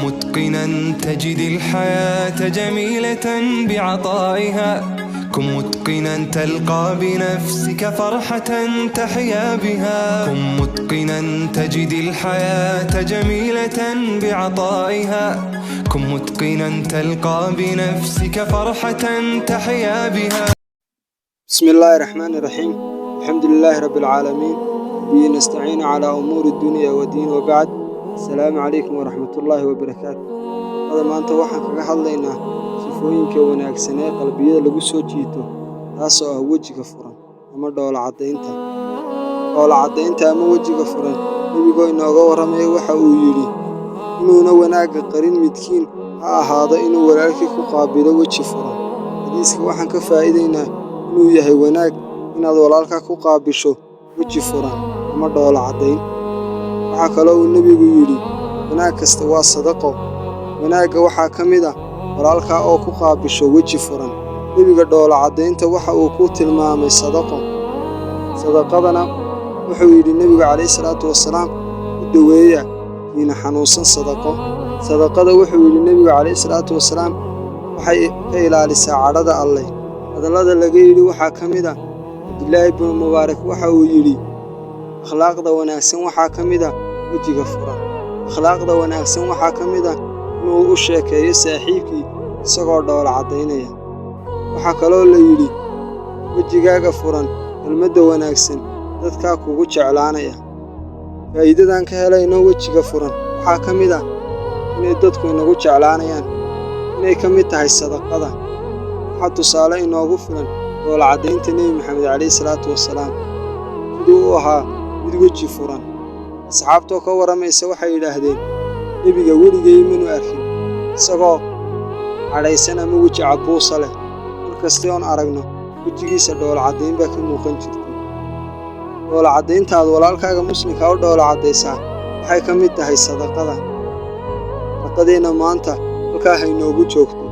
متقنا تجد الحياة جميلة بعطائها. كن متقنا تلقى بنفسك فرحة تحيا بها. كن متقنا تجد الحياة جميلة بعطائها. كن متقنا تلقى بنفسك فرحة تحيا بها. بسم الله الرحمن الرحيم، الحمد لله رب العالمين، به نستعين على أمور الدنيا والدين، وبعد، السلام عليكم ورحمة الله وبركاته. Hada maanta waxaan kaga hadlaynaa sifooyinka wanaagsan ee qalbiyada lagu soo jiito, taasoo ah wejiga furan ama dhoola caddaynta. Dhoola caddaynta ama wejiga furan, nebigoo inooga warramaya waxa uu yidhi: "Inuuna wanaagga qarin midkiin, ha ahaado inuu walaalkii ku qaabilo weji furan." Xadiiska waxaan ka faa'iidaynaa inuu yahay wanaag inaad walaalkaa ku qaabisho weji furan ama dhoola caddayn. Waxaa kaloo uu nebigu yidhi: "Wanaag kasta waa sadaqo." Wanaagga waxaa ka mid ah walaalkaa oo ku qaabisho weji furan. Nebiga dhoola caddaynta waxa uu ku tilmaamay sadaqo. Sadaqadana wuxuu yidhi nebigu calayhi salaatu wasalaam: "Ku daweeya kiina xanuunsan sadaqo." Sadaqada wuxuu yidhi nebigu calayhi salaatu wasalaam waxay ka ilaalisaa cadhada Alleh. Hadallada laga yidhi waxaa ka mid ah Cabdilaahi binu Mubaarak, waxa uu yidhi: "Akhlaaqda wanaagsan waxaa ka mid ah wejiga furan. Akhlaaqda wanaagsan waxaa ka mid ah inuu u sheekeeyo saaxiibkii isagoo dhoola caddaynaya." Waxaa kaloo la yidhi: "Wejigaaga furan, kelmadda wanaagsan, dadkaa kugu jeclaanaya." Faa'iidadan ka helayno wejiga furan waxaa ka mid ah inay dadku inagu jeclaanayaan, inay ka mid tahay sadaqada. Waxaa tusaale inoogu filan dhoola caddaynta Nebi Maxamed calayhi salaatu wasalaam, siduu u ahaa mid weji furan. Asxaabtoo ka warramaysa waxay yidhaahdeen: "Nebiga weligay manu arkin isagoo cadhaysan ama weji cabbuusa leh. Mar kasti oon aragno wejigiisa dhoola caddayn baa ka muuqan jirtay." Dhoola caddaynta aad walaalkaaga muslimkaa u dhoola caddaysaa waxay ka mid tahay sadaqada. Shaqadeenna maanta halkaa ha inoogu joogto.